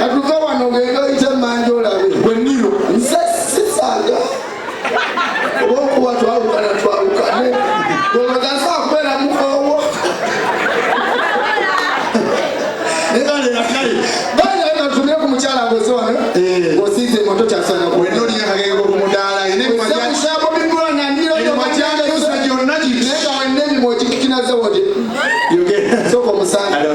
Katuve wano ogende oyite emmanja olabe. Gwe Niro. Nze sisaaga. Oba okuba twawukana twawukane. Olowooza nsobola kubeera mukoowo? Bali naye katumire ku mukyala ng'oze wano. Eh. Ng'osiize emoto kyasana ku. Wenna olinga akagenge k'okumudaala. Ozze mu kyabo bigula na Niro Emimwa gy'akyusa gyonna giti. Naye nga wenna emimwa ogikikinaze woti. Sooka omusange. Hello.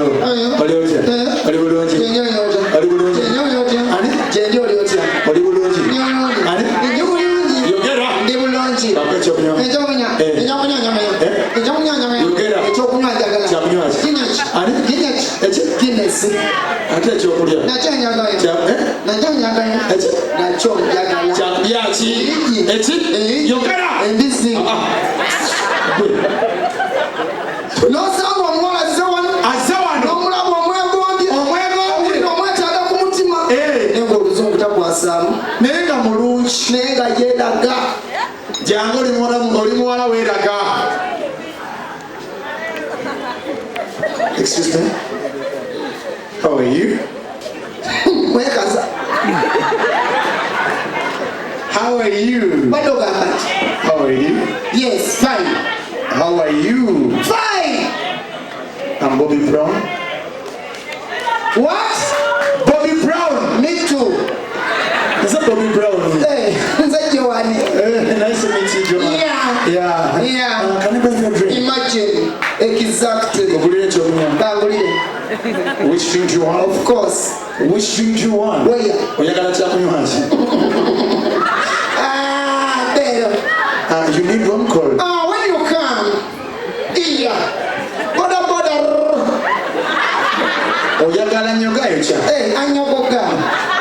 Oli otya? Eh. Oli bulungi? Gyendi oli otya? Oli bulungi? Gyendi oli otya? Ani? Gyendi oli otya? Oli bulungi? Ndi bulungi. Ani? Ndi bulungi. Yogera. Ndi bulungi. Bampa ekyokunywa. Ekyokunywa. Eh. Ekyokunywa njagala. Eh. Ekyokunywa njagala. Yogera. Ekyokunywa njagala. Kyakunywa ki? Guinness. Ani? Guinness. Eki? Guinness. Ate ekyokulya? Nakyo njagala. Eh? Nakyo njagala. Eki? Nakyo njagala. Kyakulya ki? Egi. Eki? Egi. Yogera. Embizzi. Ah. Gwe. N'osanga omuwala azze wano. Azze wano. N'omulaba omwegombye. Omwegombye. Owulira omwetaaga ku mutima. Eh. Naye ng'oluzungu takwasaamu. Naye nga mulungi. Naye nga yeeraga. Jangu oli muwala oli muwala weeraga. Excuse me. How are you? Mwekaza. How are you? Badde ogamba nti. How are you? Yes, fine. How are you? Fine. I'm Bobby Brown. What? Bobby Brown. Me too. Is that Bobby Brown? Hey, nze Joanne. Nice to meet you, Joanne. Yeah. Yeah. Yeah. Can I buy you a drink? Imagine. Exactly. Ogulire ekyokunywa. Bangulire. Which drink do you want? Of course. Which drink do you want? Where? Oyagala kyakunywa ki? Ah, there. You need one call. Ah, when you come, here. Boda boda. Oyagala nnyogayo kya? Hey, anyogoga.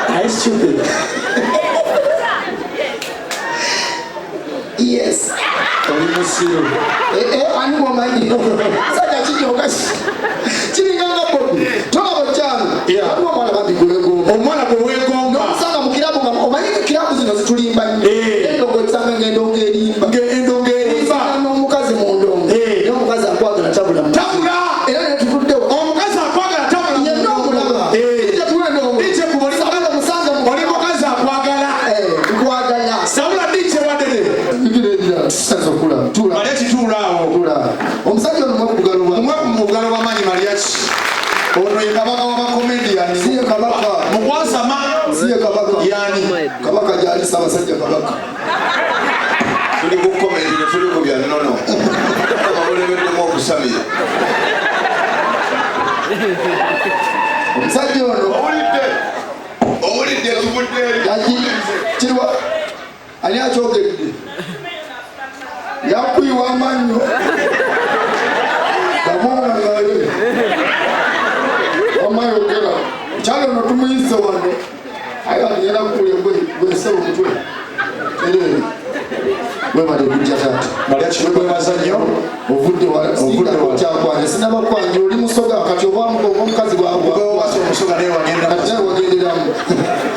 Are you stupid? Yes. Oli musiru. Eh, eh, ani gwomanyi? Sajja kijoga. Kiringa nga Bobby. Tolaba kyano. Yeah. Waliwo omwana bambi gwe weegomba. Omwana gwe weegomba. N'omusanga mu kirabu nga omanyi kirabu zino zitulimba nnyo. Eh. Endongo esanga ng'endongo erimba. Ng'endongo erimba. Osanga n'omukazi mu ndongo. Eh. Naye omukazi akwagala tabula mu. Tabula. Era ne tutuddewo. Omukazi akwagala tabula. Yenna omulaba. Eh. Kijja tuwe endongo. DJ kuba oli- Sabula omusange mu. Oli mukazi akwagala. Eh, nkwagala. Sabula DJ wadere. Bibiri ebirala tusaza okulaba. Tuula. Mariachi tuula awo. Tuula. Omusajja ono mwe ku bugalo bwa. Mwe mu bugalo bw'amaanyi Mariachi. Ono ye kabaka w'abakomediani. Si ye kabaka. Mukwasama. Si ye kabaka. Yani. Kabaka gyali Ssaabasajja Kabaka. Tuli ku comedy tetuli ku bya nnono. Kama bulemeddemu okusamira. Omusajja ono Owulidde? Owulidde ekivudde eri? yaki kirwa ani akyogedde yakuyiwa amannyo gamuŋŋaye wamayogera kyali ono tumuyise wano aye kati ngenda kukulya gweseba omutwe tereere webale kujja taata. Mariachi tukwebaza nnyo. Ovudde wala. Ovudde wala. Kyakwanja sinabakwanja oli musoga kati oba omukazi Owasa omusoga naye wagenda. Kati nawe wagenderamu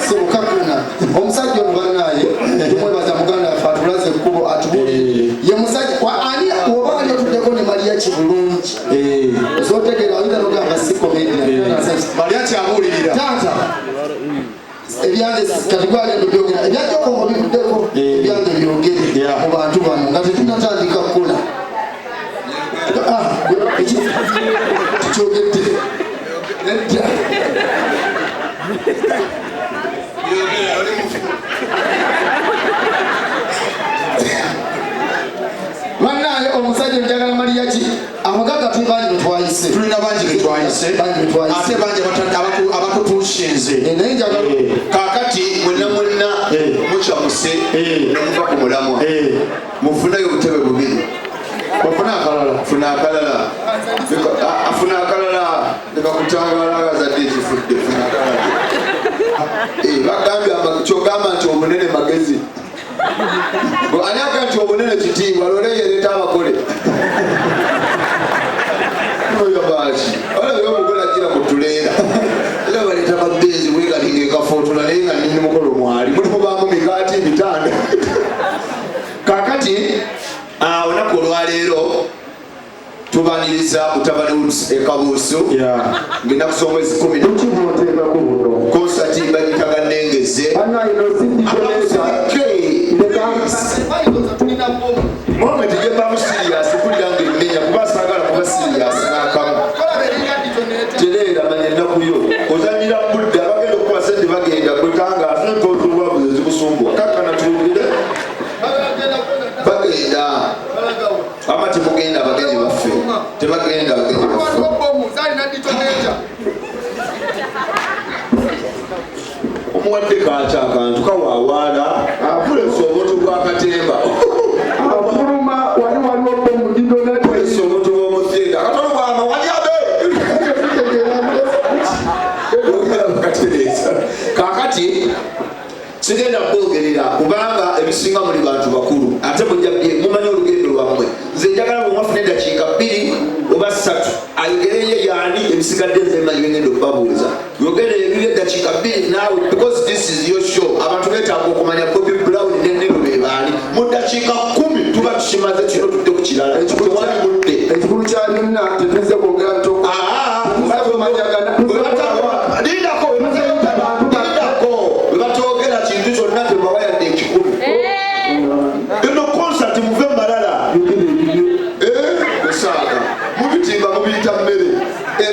sebukakuna omusajja ono bannaye tumwebaza muganda waffe atulaze ekkubo atubulire Eh. ye musajja ani oba ali otuddeko ne Mariachi bulungi Eh. osotegera oyinza nogamba si comedian. Mariachi abuulirira. Taata ebyange kati gwagenda obyogera ebyajjokongo bivuddeko Eh. ebyange byogere Yeah. mu bantu bano nga tetunatandika kukola. Ah, tukyogedde nedda. Yogera, oli mufu. Bannaye omusajja njagala Mariachi abagagga tuli bangi betwayise. Tulina bangi betwayise. Bangi betwayise. Ate bangi abatutuushinze. Eh, naye njagala Kaakati mwenna mwenna Eh. mukyamuse Eh. ne muva ku mulamwa. Eh. Mufuneyo obutebe bubiri. Ofuna akalala. Funa akalala. Afuna akalala. Leka kutangala agazadde ekifudde. Funa akalala. Eh, bagambye kyogamba nti obunene magezi. Ani agamba nti obunene kitiibwa lole yereeta abagole. Oyo baaki. Olabye omugole ajjira ku tuleera. Era baleeta mabeezi bwegalinga ekafuutula naye nga nnyini mukolo mwali. Mulimu baamu mikaati ebitanda. Kaakati, olunaku olwaleero tubaniriza mutabani Woods e Kabuusu. Yeah. Ng'ennaku z'omwezi 10 Kuki bw'oteekako buno? Concert budde, abagenda okukuba sente bagenda kwetanga ate zikusumbuwa kakkana tuwulire. Bagenda ama temugenda? Abagenyi baffe tebagenda, abagenyi baffe. Omuwadde kaaki akantu kawawaala apulesa obuntu bwakatemba. Afuluma wali waliwo bomu. Pulesa obuntu bw'omutheeta katono bwama wali abe katereeza. Kakati sigenda kwogerera kubanga ebisinga muli bantu bakulu, ate mujja mumanyi olugendo lwammwe. Nze njagala bwe mwafuna eddakiika 2 oba 3 ayogereye yaani, ebisigadde nze manyi bengenda okubabuuza. Yogere ebiri eddakiika 2 naawe, because this is your show. Abantu beetaaga okumanya Bobi Brown ne Nero be baani. Mu ddakiika 10 tuba tukimaze kino, tudde ku kirala, tewali budde. Ekikulu kya byonna, tetuzze kwogera. Lindako, lindako. Bwe batogera kintu kyonna tebawa yadde ekikulu. Eno concert muve malala esaaga mubitimba mubiyita mmere.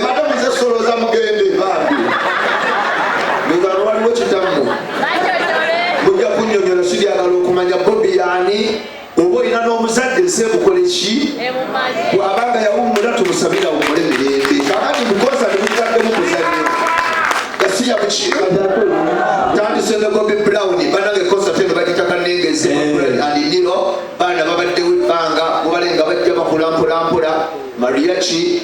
Madamu zesoloza mugende bambi mugano waliwo kitammwe mujja kunnyonnyola. Siryagala okumanya Bobi yaani, oba olina n'omuzadde ensi emukole ki bw'abanga yawummula, tumusabira awummule mirembe. Kakati mu concert mukitaddemu muzannyo gasiya buki. Tandise ne Bobi Brown. Banange, concert eno bagita Kanengeze and Niro. Baana babaddewo ebbanga mubalenga bajja bakula mpolampola. Mariachi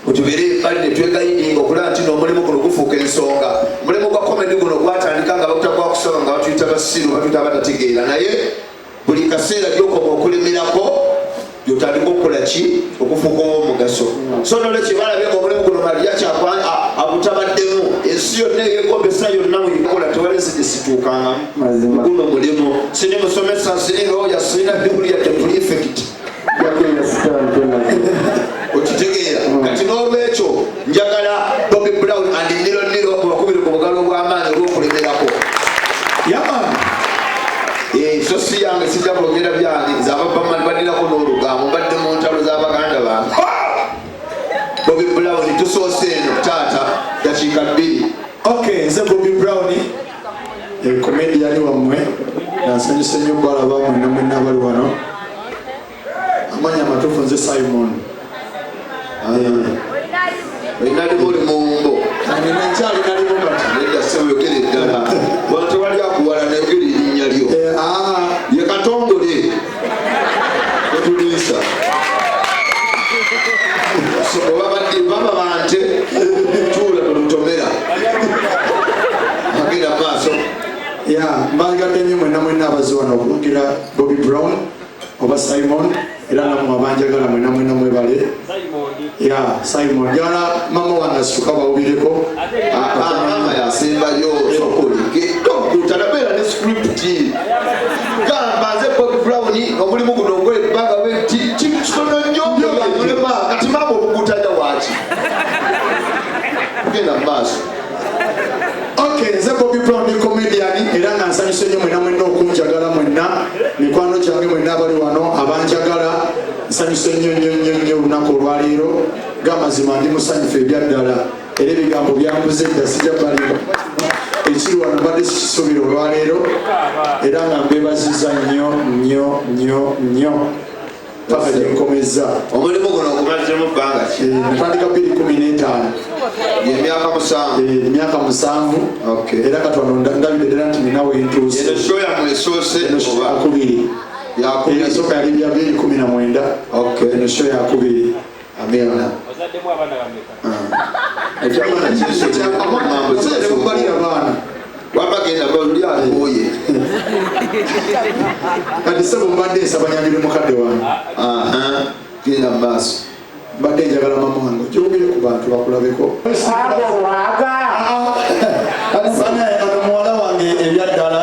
otubeere ebbali ne twegayidinga okulaba nti n'omulimu guno gufuuka ensonga. Omulimu gwa comedy guno gwatandika nga bakuta gwakusaba, nga batuyita basiru, batuyita batategeera, naye buli kaseera gyokoma okulemerako gyotandika okukola ki, okufuuka ow'omugaso. So nolwekyo balabye nga omulimu guno Mariachi agutabaddemu ensi yonna eyegombesa yonna muyikola, tewali nsi gyesituukangamu. Mazima. Guno mulimu sini musomesa, sini lawyer, sirina diguli yadde prefect. Okitegeera? Kati n'olwekyo njagala Bobi Brown and Niro Niro mubakubire ku bugalo obw'amaanyi olw'okulemerako. Yeah man. So si yange, sijja kwogera byange nze. Ababamani baddirako n'olugambo, mbadde mu ntalo z'abaganda bange. Bobi Brown, tusoose eno taata, dakiika 2. Okay, nze Bobi Brown, comedian wammwe. Nansanyuse nnyo okubalaba mwenna mwenna abali wano. Amanya amatuufu nze Simon. Olinalimu oli muwumbo. Nina nkyali nalimu kati. Nedda ssebo, yogera eddala. Wano tewali akuwala, nayogera erinnya lyo. Ah, Ye Katongole otuliisa. So, oba badde baba bante tuula tolutomera agenda maaso. Ya, mbagadde nnyo mwenna mwenna abazze wano okuwagira Bobi Brown oba Simon, era nammwe abanjagala mwenna mwenna mwebale. Ya Simon, njagala mama wange asituka bawulireko. Mama yasembayo, sokoleke tokutanabeera ne script. Gamba nze Bobi Brown, omulimu guno ngola ebbanga bweti, kintu kitono nnyo mulema. Kati maama obugutaja waki? Genda mu maaso. Okay, nze Bobi Brown, ndi comedian, era nga nsanyuse nnyo mwenna mwenna okunjagala mwenna, mikwano gyange mwenna abali wano abanjagala. Nsanyuse nnyo nnyo nnyo nnyo olunaku olwaleero. Gamazima ndi musanyufu ebyaddala, era ebigambo byambuze dda, sijja balimba. Ekiri wano mbadde sikisuubira olwaleero, era nga mbebaziza nnyo nnyo nnyo nnyo paka gyenkomezza. Omulimu guno ogumazemu bbanga ki? Natandika 2015. Emyaka 7. Emyaka 7. Okay. Era katono ndabidde ddala nti nina wentuuse. Eno show yammwe esoose Eno show oba yakubiri. Yakubiri? Eyasooka yali bya 2019. Okay. Eno show yakubiri. Amina. Ozaddemu abaana bameka? Ekyamaana Mubalira abaana. Wamba genda luli akooye. Kati sebo, mbadde nsaba nyanjule mukadde wange. Aha, genda mu maaso. Mbadde njagala mama wange okyogere ku bantu bakulabeko. Bana, ono muwala wange ebyaddala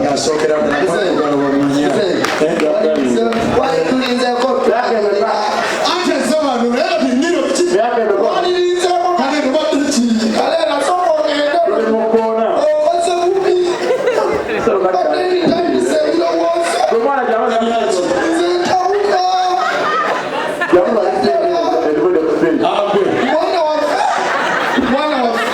ng'asookera ddala wamanya. Tulinzeeko. Ate nze wano naye kati nniro ki? Walirinzeeko. Kale lubadde ki? Kale nasooka ogende, okoze bubi. Badde ntandise ebirowoozo, nze ntabuka. Mwana waffe, mwana waffe.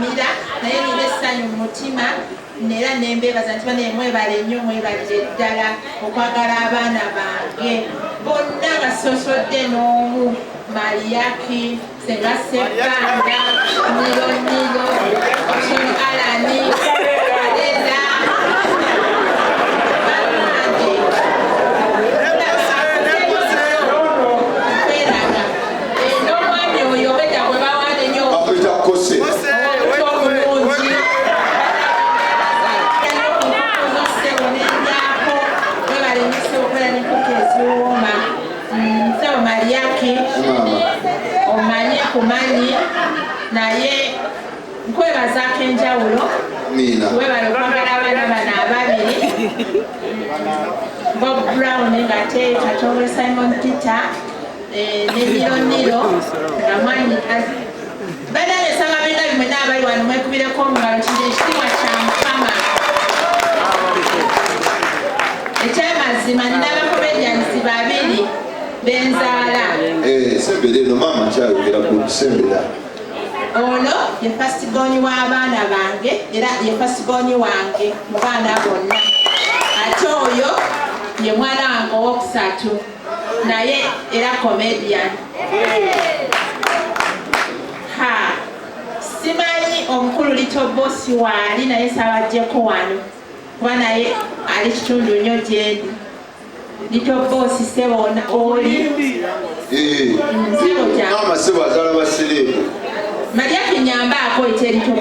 kubagumira naye nina essanyu mu mutima era nembeebaza nti banaye mwebale nnyo mwebalire ddala okwagala abaana bange bonna nga sosodde n'omu Mariaki Senga Sebbanga Nilo Nilo Option Alani Alela bannange kweraga n'omwami oyo obwedda gwe bawaana ennyo Bamuyita Kose. Obulungi. Ssebo Mariaki, Maama. omanyi kumanyi naye nkwebazaako enjawulo. Miina. Webale okwagala abaana bano ababiri, Bob Brown ng'ate Katongole Simon Peter ne Niro Niro nga mwanyi. Bannange, nsaba bina bimwe abali wano mwekubireko omungalo kino ekitiibwa kya Mukama. Ekyamazima nina abacomedians babiri benzaala. Eh, sembera eno maama, nkyayogera ku sembera. Ono ye firstborn w'abaana bange era ye firstborn wange mu baana bonna, ate oyo ye mwana wange owokusatu naye era comedian. Ha, simanyi omukulu Little Boss waali, naye sabajjeko wano kuba naye ali kitundu nnyo gyendi. Little Boss, sebo, oli Eh, sebo.